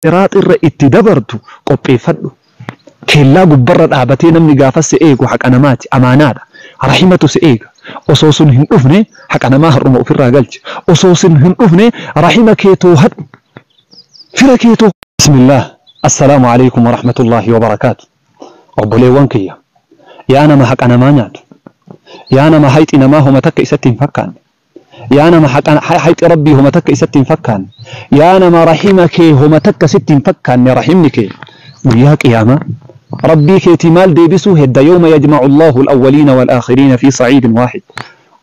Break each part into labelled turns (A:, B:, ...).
A: Siraaxirra itti dabartu qopheeffadhu. Kellaa gubbarra dhaabatee namni gaafas si eegu haqa namaati, amaanaadha. Rahimatu si eega. Osoo sun hin dhufne haqa namaa har'uma ofirraa galchi. Osoo sun hin dhufne rahima kee toohadhu. Fira kee too. Bismillaah. Assalaamu alaikum warahmatullaahi wabarakaatu. Obboleewwan kiyya. Yaa nama haqa namaa nyaatu. Yaa nama hayxi namaa homa takka isatti hin fakkaanne. Yaa nama hayxi rabbii homa takka isatti hin fakkaanne. Yaa nama rahima kee homa takka sitti hin fakkaanne rahimni kee. Guyyaa qiyaamaa rabbii keetii maal deebisuu hedda yawma yajma'u Allahu al-awwaliina wal-aakhiriina fi sa'iidin waahid.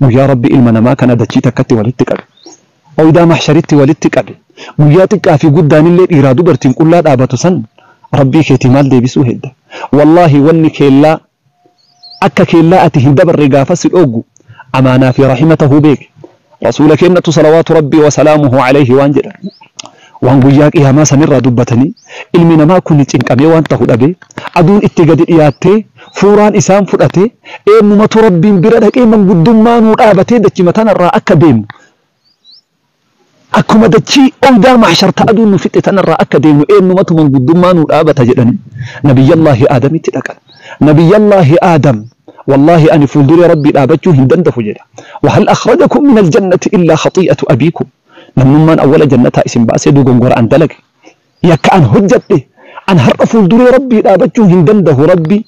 A: Guyyaa rabbi ilma namaa kana dachii takkatti walitti qabe. Oydaa mahsharitti walitti qabe. Guyyaa xiqqaa fi guddaanillee dhiiraa dubartiin qullaa dhaabatu san rabbii keetii maal deebisuu hedda. Wallaahi wanni keellaa akka keellaa ati hin dabarre gaafa si dhooggu amaanaa fi rahima tahuu beeki. Rasuula kennatu salawaatu rabbii wasalaamuhu alayhi waan jedhan. Waan guyyaa qiyaamaa sanirraa dubbatanii ilmi namaa kun cinqamee waan tahu dhabee aduun itti gadi dhiyaattee fuuraan isaan fudhatee eenyumatu rabbiin bira dhaqee manguddummaa nuu dhaabatee dachima tanarraa akka deemnu akkuma dachii oydaa mahsharta aduun nu fixxe tanarraa akka deemnu eenyumatu manguddummaa nuu dhaabata jedhanii nabiyyallaahi aadamitti dhaqan. Nabiyyallaahi aadam wallaahi ani fuulduree rabbii dhaabachuu hin dandahu jedha. وهل أخرجكم من الجنة إلا خطيئة أبيكم. Namnummaan awwala jannataa isin baasee dogongora an dalage. Yakka an hojjadhe an har'a fuulduree rabbii dhaabachuu hin dandahu rabbi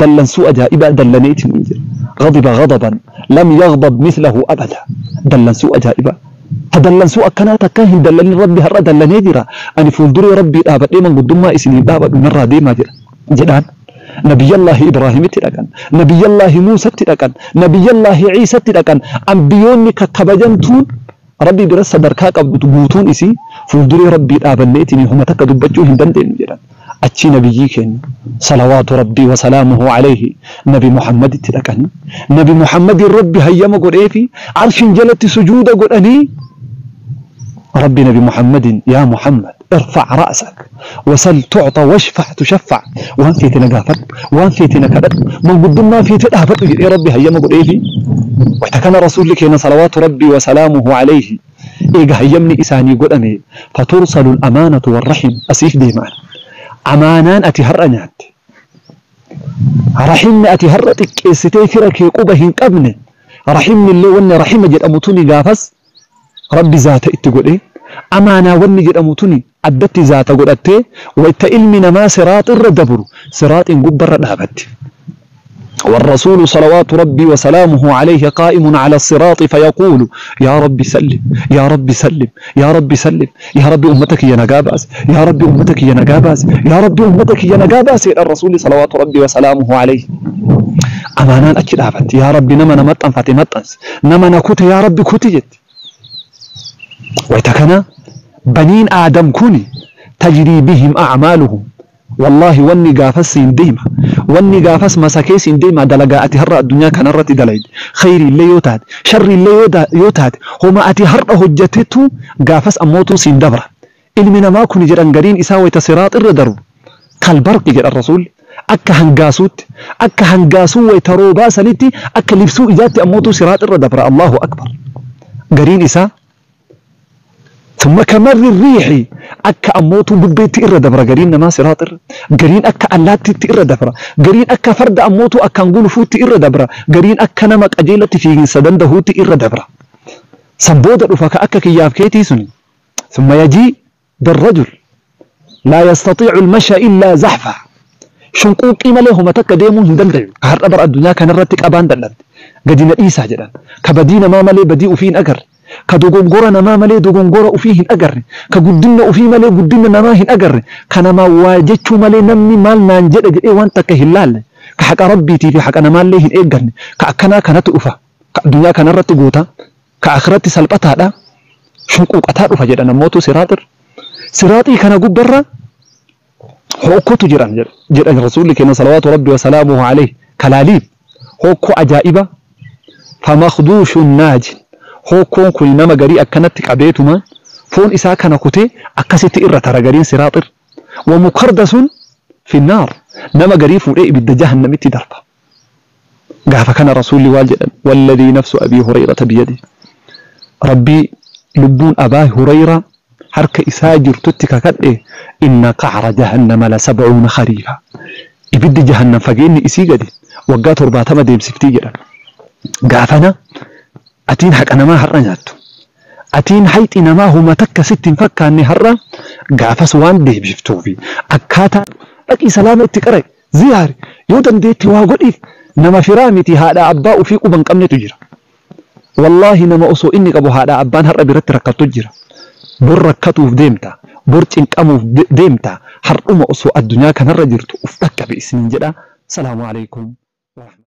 A: dallansuu ajaa'ibaa dallaneetiin hin jira. غضب غضبا لم يغضب مثله أبدا. Dallansuu ajaa'ibaa. Ta dallansuu akkanaa takkaa hin dallanin rabbi har'a dallanee jira. Ani fuulduree rabbii dhaabadhee manguddummaa isiniin dhaabadhu narraa deemaa jira jedhaan. Nabiyyallaahi Ibraahimitti dhaqan, Nabiyyallaahi Muusatti dhaqan, Nabiyyallaahi Ciisatti dhaqan. Ambiyoonni kakkabajamtuun rabbi bira sadarkaa qabdu guutuun isii fuulduree rabbii dhaabanneetiin homa takka dubbachuu hin dandeenyu jedhan. Achii nabiyyii keenya salawaatu rabbii wasalaamuhu alayhi nabi Muhammaditti dhaqanii nabi Muhammadin rabbi hayyama godheefi arshin jalatti sujuuda godhanii rabbi nabi Muhammadin yaa Muhammad ارفع رأسك وسل تعطى واشفع تشفع وان في تنقافت وان في تنكدت من قد ما في تدهفت يا ربي هيا ما قل إيه وكان رسولك هنا صلوات ربي وسلامه عليه إيجا هيمني إساني قل أمي فترسل الأمانة والرحم أسيف دي معنا أمانان أتي هرنات رحمنا أتي هرتك ستي فرك يقوبهن قبن رحمني اللي ون رحمة جد أموتوني قافس ربي ذات اتقول إيه أمانة وني جد أموتوني addatti zaata godhattee wayta ilmi namaa siraax irra dabru siraaxiin gubbarra dhaabatti. والرسول صلوات ربي وسلامه عليه قائم على الصراط فيقول يا رب سلم يا رب سلم يا رب سلم يا رب أمتك يا نجاباس يا رب أمتك يا نجاباس يا رب أمتك يا نجاباس إلى الرسول صلوات ربي وسلامه عليه. أمانان أكيد أبت يا رب نما نمت أنفاتي متأنس نما نكوت يا رب كوتيت ويتكنا بنين آدم كوني تجري بهم أعمالهم. والله وني قافس ديما وني قافس مساكيس ديما دلقاء هر الدنيا كان رتي دلعيد خير اللي يوتاد شر اللي يوتاد هما أتي هر هجتتو قافس أموتو سين دبرة إلمنا ما كوني جران قرين إساوي تسيرات الردرو كالبرق جرى الرسول أكا هنقاسوت أكا هنقاسو ويتروبا سنتي أكا لبسو إجاتي أموتو سيرات الردبرة الله أكبر قرين إسا ثم كمر الريح أكا أموتو ببيت إرى دبرة قرين ما سراطر قرين أكا ألات تإرى دبرة قرين أكا فرد أموتو أكا نقول فوت إرى دبرة قرين أكا نمك أجيلة في سدن دهوت إرى دبرة سنبودة رفاك أكا كياف كيتي سني ثم يجي بالرجل لا يستطيع المشى إلا زحفة شنقوق إما لهم تكا ديمو هندلدل هر أبر الدنيا كان الرتك أبان دلد قدين إيسا جدان كبدين ما ملي بديء فين أجر ka dogongora namaa malee dogongora ofii hin agarre ka guddina ofii malee guddina namaa hin agarre ka namaa waa jechuu malee namni maal naan jedhe jedhee waan takka hin laalle ka haqa rabbiitii fi haqa namaallee hin eegganne ka akkanaa kanatu dhufa ka addunyaa kanarratti goota ka akhiratti salphataadha shunquuqataa dhufa jedha namootu siraaxir siraaxii kana gubbarra hookkotu jiran jedhan rasuulli keenya salawaatu rabbi wasalaamuhu alayhi kalaaliib hookkoo ajaa'iba famakduushun naajin hookkoon kun nama garii akkanatti qabeetuma foon isaa kana kutee akkasitti irra tara gariin siraaxir wa mukardasun finnaar nama garii fuudhee ibidda jahannamitti darba gaafa kana rasuulli waal jedhan walladii nafsu abii hurayrata biyadi rabbii lubbuun abaa hurayra harka isaa jirtutti kakadhe, inna qacra jahannama la 70 khariifa. Ibiddi jahannam fageenni isii gadi waggaa 70 deemsiftii jedhan. Gaafana atiin haqa namaa har'a nyaattu, atiin hayxi namaa huma takka sitti hin fakkaanne har'a gaafas waan deebiftuufi akkaataa dhaqii salaama itti qara'e, ziyaari, yoo dandeette waa godhiif. Nama firaa miti, haadha abbaa ufii quba hin qabnetu jira. Wallaahi, nama osoo inni qabu haadha abbaan har'a biratti rakkattu jira. Bor rakkatuuf deemta, bor cinqamuuf deemta. Har'uma osoo addunyaa kanarra jirtu uf dhaqqabe isiniin jedha. Salaamu alaikum.